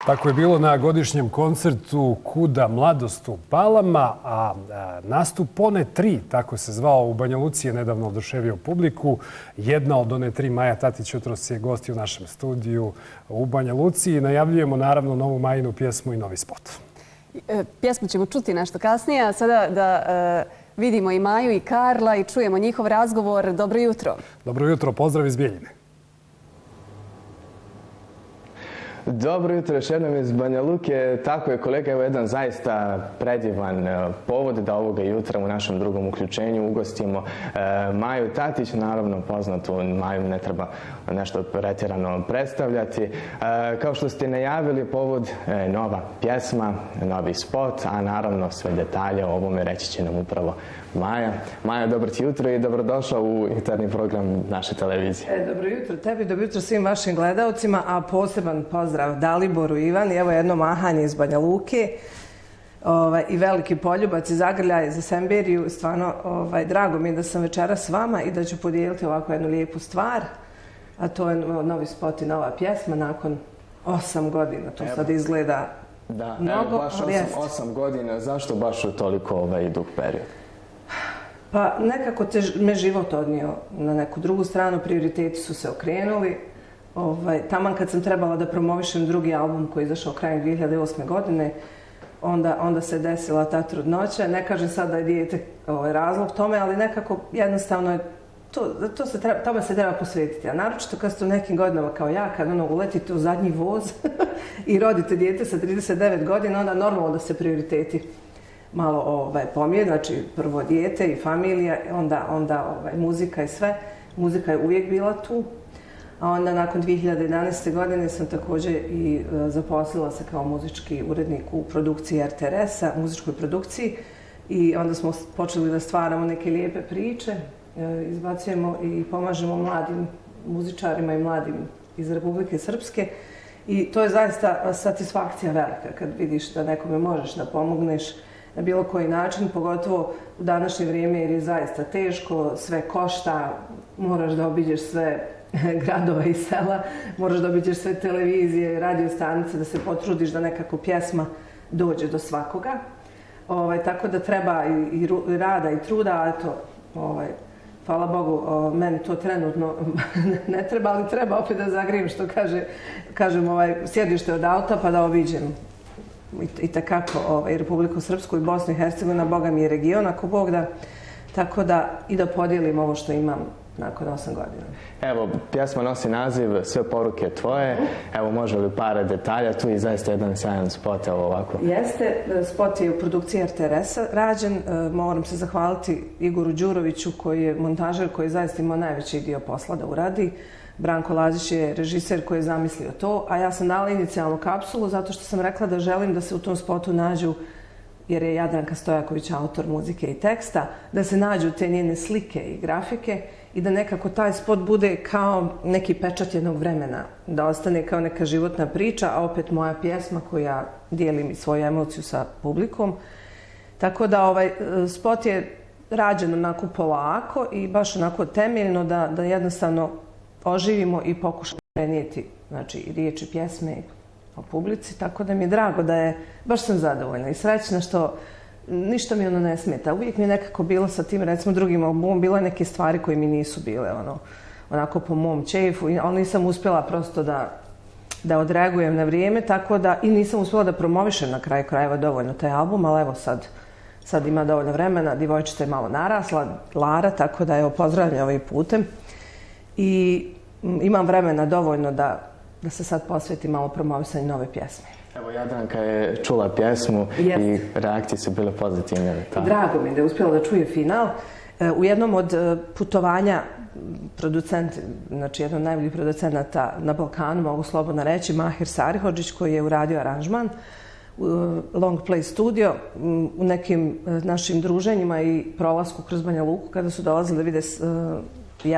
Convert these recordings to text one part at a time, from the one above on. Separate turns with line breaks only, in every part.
Tako je bilo na godišnjem koncertu Kuda mladost u Palama, a nastup One tri, tako se zvao, u Banja Luci je nedavno oduševio publiku. Jedna od one tri, Maja Tatić, jutros je gost u našem studiju u Banja Luci i najavljujemo naravno novu Majinu pjesmu i novi spot.
Pjesmu ćemo čuti nešto kasnije, a sada da vidimo i Maju i Karla i čujemo njihov razgovor. Dobro jutro.
Dobro jutro, pozdrav iz Bijeljine.
Dobro jutro, još jednom iz Banja Luke. Tako je, kolega, evo jedan zaista predivan povod da ovoga jutra u našem drugom uključenju ugostimo Maju Tatić, naravno poznatu Maju ne treba nešto pretjerano predstavljati. Kao što ste najavili, povod nova pjesma, novi spot, a naravno sve detalje o ovome reći će nam upravo Maja. Maja, dobro ti jutro i dobrodošao u jutarnji program naše televizije.
Dobro jutro tebi, dobro jutro svim vašim gledaocima, a poseban pozdrav Daliboru i Ivani. Evo jedno mahanje iz Banja Luke i veliki poljubac i zagrljaj za Semberiju. Stvarno drago mi je da sam večeras s vama i da ću podijeliti ovako jednu lijepu stvar, a to je novi spot i nova pjesma nakon 8 godina. To sad izgleda mnogo.
Evo baš 8 godina. Zašto baš u toliko dug period?
Pa nekako me život odnio na neku drugu stranu, prioriteti su se okrenuli. Taman kad sam trebala da promovišem drugi album koji je izašao krajem 2008. godine, onda se desila ta trudnoća. Ne kažem sad da je dijete razlog tome, ali nekako jednostavno je tome se treba posvetiti. A naročito kad ste u nekim godinama kao ja, kad uletite u zadnji voz i rodite dijete sa 39 godina, onda normalno da se prioriteti malo pomije, znači prvo dijete i familija, onda muzika i sve. Muzika je uvijek bila tu, a onda nakon 2011. godine sam također i zaposlila se kao muzički urednik u produkciji RTRS-a, muzičkoj produkciji, i onda smo počeli da stvaramo neke lijepe priče, izbacujemo i pomažemo mladim muzičarima i mladim iz Republike Srpske. I to je zaista satisfakcija velika kad vidiš da nekome možeš da pomogneš na bilo koji način, pogotovo u današnje vrijeme jer je zaista teško, sve košta, moraš da obiđeš sve gradova i sela, moraš da obiđeš sve televizije, radio stanice, da se potrudiš da nekako pjesma dođe do svakoga. Tako da treba i rada i truda, a eto, hvala Bogu, meni to trenutno ne treba, ali treba opet da zagrijem, što kažem, sjedište od auta pa da obiđem i takako Republiku Srpsku i Bosnu i Hercegovinu, Boga mi je region, ako Bog da, tako da i da podijelim ovo što imam nakon 8 godina.
Evo, pjesma nosi naziv Sve poruke tvoje. Evo, može li par detalja? Tu je zaista jedan sjajan spot, evo ovako.
Jeste, spot je u produkciji RTRS-a rađen. Moram se zahvaliti Igoru Đuroviću, koji je montažer, koji je zaista imao najveći dio posla da uradi. Branko Lazić je režiser koji je zamislio to, a ja sam dala inicijalnu kapsulu zato što sam rekla da želim da se u tom spotu nađu, jer je Jadranka Stojaković autor muzike i teksta, da se nađu te njene slike i grafike i da nekako taj spot bude kao neki pečat jednog vremena, da ostane kao neka životna priča, a opet moja pjesma koja dijelim i svoju emociju sa publikom. Tako da spot je rađen onako polako i baš onako temeljno da jednostavno oživimo i pokušamo prenijeti, znači, riječi pjesme o publici, tako da mi je drago da je, baš sam zadovoljna i srećna što ništa mi ono ne smeta. Uvijek mi je nekako bilo sa tim, recimo, drugim albumom, bilo neke stvari koje mi nisu bile onako po mom čefu, ali nisam uspjela prosto da odreagujem na vrijeme, tako da i nisam uspjela da promovišem na kraju krajeva dovoljno taj album, ali evo sad ima dovoljno vremena, djevojčica je malo narasla, Lara, tako da evo pozdravljam ovim putem i imam vremena dovoljno da se sad posveti malo promovisanju nove pjesme.
Evo, Jadranka je čula pjesmu i reakcije su bile pozitivne.
Drago mi je da je uspjela da čuje final. U jednom od putovanja producent, znači jedan od najboljih producenata na Balkanu, mogu slobodno reći, Mahir Sarihodžić, koji je uradio aranžman, Long Play Studio, u nekim našim druženjima i prolasku kroz Banja Luku, kada su dolazili da vide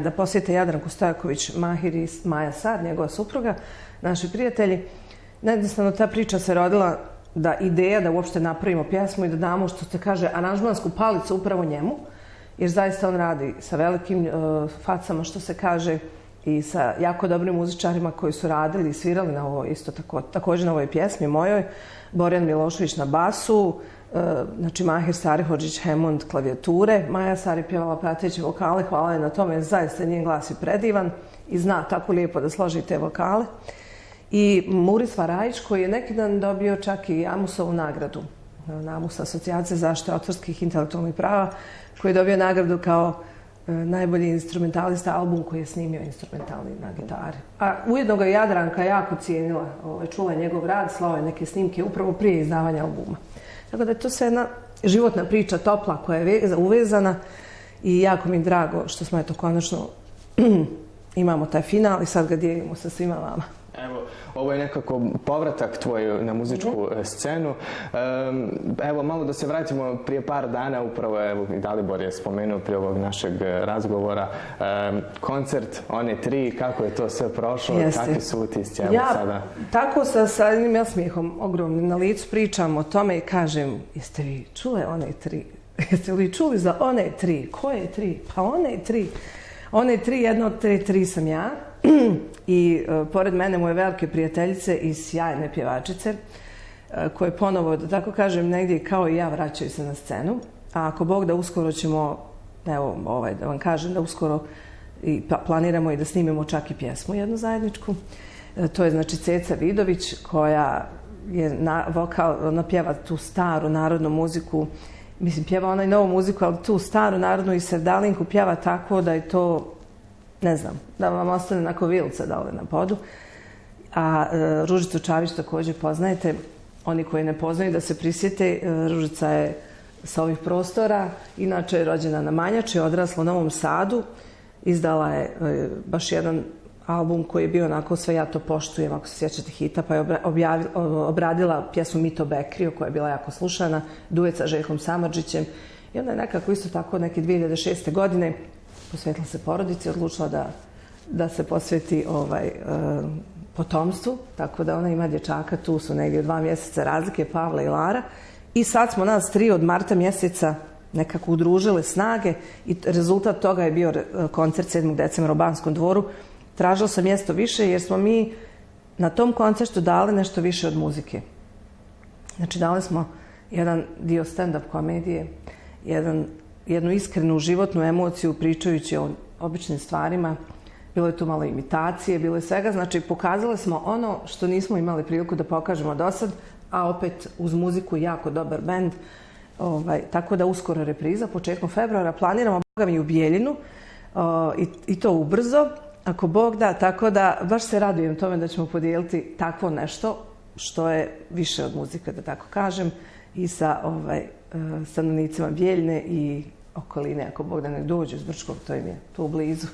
da posjete Jadranku Stojaković, Mahir i Maja Sad, njegova supruga, naši prijatelji. Jednostavno ta priča se rodila da ideja da uopšte napravimo pjesmu i da damo, što se kaže, aranžmansku palicu upravo njemu, jer zaista on radi sa velikim facama, što se kaže, i sa jako dobrim muzičarima koji su radili i svirali na ovo isto također na ovoj pjesmi mojoj. Borjan Milošević na basu, znači Mahir Sarihodžić Hemond klavijature, Maja Sari pjevala prateće vokale, hvala je na tome, zaista njen glas je predivan i zna tako lijepo da složi te vokale. I Muris Varajić koji je neki dan dobio čak i Amusovu nagradu, Amus Asocijacije zaštite autorskih intelektualnih prava, koji je dobio nagradu kao najbolji instrumentalista, album koji je snimio instrumentalni na gitari. A ujedno ga je Jadranka jako cijenila, čula njegov rad, slao je neke snimke upravo prije izdavanja albuma. Tako da je to sve jedna životna priča, topla, koja je uvezana i jako mi je drago što smo eto konačno imamo taj final i sad ga dijelimo sa svima vama.
Evo, ovo je nekako povratak tvoj na muzičku scenu. Evo, malo da se vratimo prije par dana, upravo evo, Dalibor je spomenuo prije ovog našeg razgovora, koncert One tri, kako je to sve prošlo, kakvi su utisci evo sada?
Tako sa jednim osmijehom ogromnim na licu pričam o tome i kažem, jeste vi čule One tri? Jeste li čuli za One tri? Koje tri? Pa One tri. One tri, jedna od te tri sam ja. I pored mene moje velike prijateljice i sjajne pjevačice koje ponovo, da tako kažem, negdje kao i ja vraćaju se na scenu. A ako Bog da uskoro ćemo, evo da vam kažem da uskoro i planiramo i da snimimo čak i pjesmu jednu zajedničku. To je znači Ceca Vidović koja je vokal, ona pjeva tu staru narodnu muziku. Mislim, pjeva ona i novu muziku, ali tu staru narodnu i sevdalinku pjeva tako da je to, ne znam, da vam ostane onako vilca dole na podu. A Ružicu Čavić također poznajete. Oni koji ne poznaju da se prisjete, Ružica je sa ovih prostora, inače je rođena na Manjači, odrasla u Novom Sadu. Izdala je baš jedan album koji je bio onako Sve ja to poštujem, ako se sjećate hita, pa je obradila pjesmu Mito Bekrio koja je bila jako slušana, duet sa Željkom Samardžićem. I onda je nekako isto tako neke 2006. godine posvetila se porodici, odlučila da se posveti potomstvu, tako da ona ima dječaka, tu su negdje 2 mjeseca razlike, Pavla i Lara. I sad smo nas 3 od marta mjeseca nekako udružile snage i rezultat toga je bio koncert 7. decembra u Banskom dvoru. Tražila sam mjesto više jer smo mi na tom koncertu dali nešto više od muzike. Znači dali smo jedan dio stand-up komedije, jednu iskrenu životnu emociju pričajući o običnim stvarima. Bilo je tu malo imitacije, bilo je svega. Znači pokazali smo ono što nismo imali priliku da pokažemo do sad, a opet uz muziku jako dobar bend. Tako da uskoro repriza, početkom februara planiramo, Boga mi, u Bijeljinu i to ubrzo, ako Bog da, tako da baš se radujem tome da ćemo podijeliti takvo nešto što je više od muzike, da tako kažem, i sa stanovnicima Bijeljne i okoline, ako Bog da ne dođu iz Brčkog, to im je tu blizu.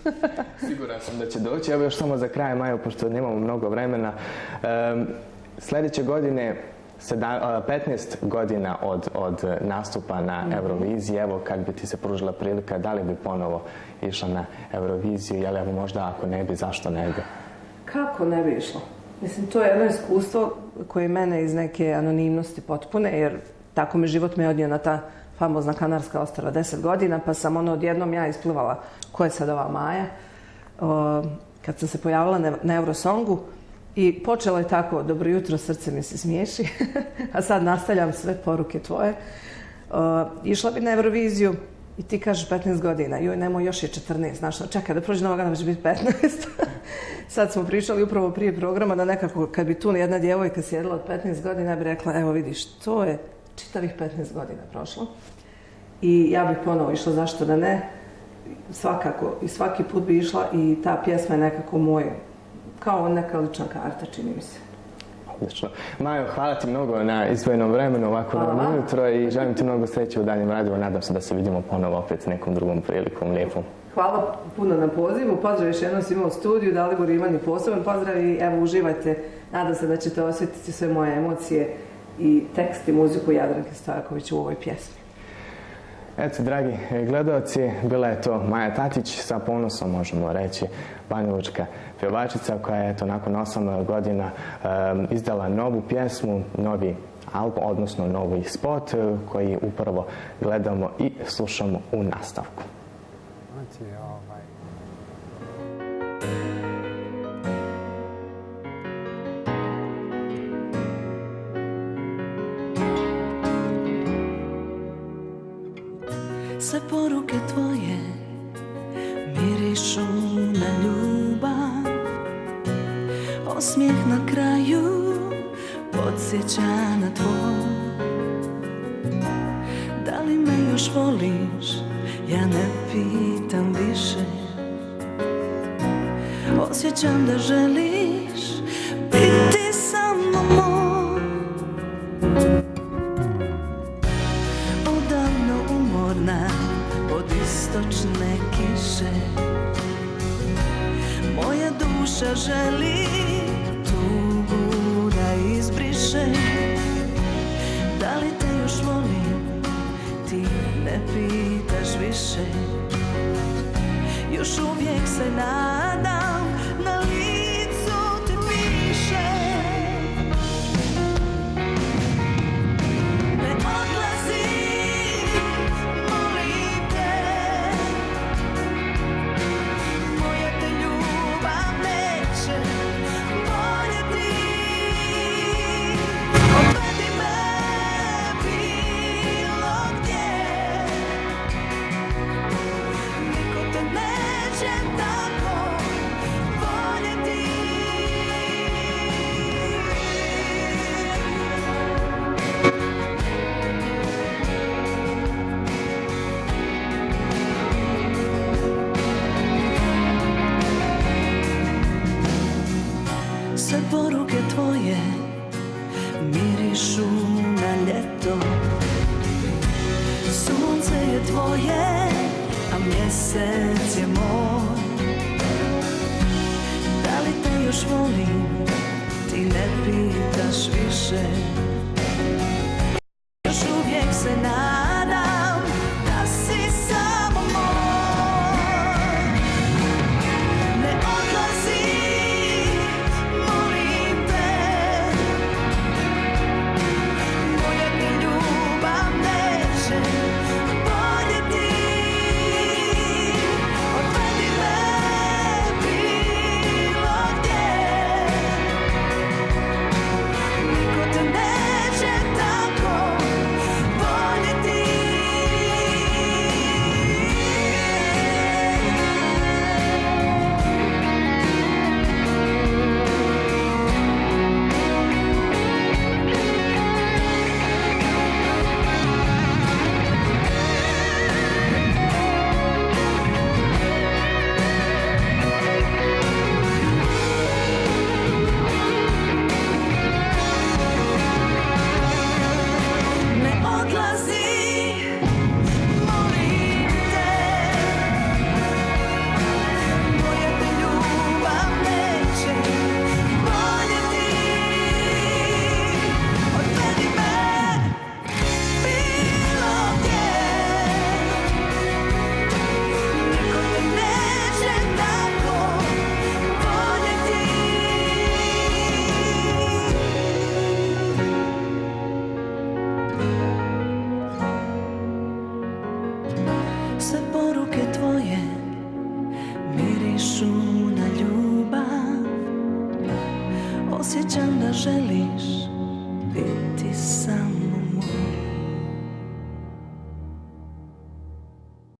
Siguran sam da će doći. Evo još samo za kraj, Majo, pošto nemamo mnogo vremena. Sljedeće godine 15 godina od nastupa na Euroviziji. Evo, kad bi ti se pružila prilika, da li bi ponovo išla na Euroviziju? Jel evo možda ako ne bi, zašto ne bi?
Kako ne bi išlo? Mislim, to je jedno iskustvo koje mene iz neke anonimnosti potpune, jer tako me život me odnio na ta famozna Kanarska ostrva 10 godina, pa sam odjednom ja isplivala ko je sad ova Maja. Kad sam se pojavila na Eurosongu i počelo je tako, dobro jutro, srce mi se smiješi, a sad nastavljam sve poruke tvoje. Išla bi na Euroviziju i ti kažeš 15 godina, joj nemoj, još je 14, znaš, čekaj da prođe Nova godina, će biti 15. Sad smo pričali upravo prije programa da nekako kad bi tu jedna djevojka sjedila od 15 godina, ja bi rekla, evo vidiš, to je čitavih 15 godina prošlo. I ja bih ponovo išla, zašto da ne, svakako, i svaki put bi išla i ta pjesma je nekako moj, kao neka lična karta, čini mi se.
Odlično. Majo, hvala ti mnogo na izdvojenom vremenu, ovako rano ujutro, i želim ti mnogo sreće u daljem radu. Nadam se da se vidimo ponovo opet s nekom drugom prilikom, lijepom.
Hvala puno na pozivu, pozdrav još jednom svima u studiju, Dalibor Ivan i poseban pozdrav i evo uživajte, nadam se da ćete osjetiti sve moje emocije i tekst i muziku Jadranke Stojaković u ovoj pjesmi.
Eto, dragi gledalci, bila je to Maja Tatić, sa ponosom možemo reći, banjalučka pjevačica koja je nakon 8 godina izdala novu pjesmu, novi album, odnosno novi spot koji upravo gledamo i slušamo u nastavku.
Znači,
Sve poruke tvoje mirišu na ljubav. Osmijeh na kraju podsjeća na tvoj. Da li me još voliš? Ja ne pitam više. Osjećam da želiš biti samo moj. Odavno umorna od istočne kiše, moja duša želi tugu da izbriše. Da li te još volim? Ti ne pitaš više. Još uvijek se nadam, na licu ti piše. Ne odlazi, molim te, moja te ljubav neće voljeti. Odvedi me bilo gdje, niko te neće tako voljeti. Sve poruke tvoje mirišu na ljeto. Sunce je tvoje, a mjesec je moj. Da li te još volim? Ti ne pitaš više.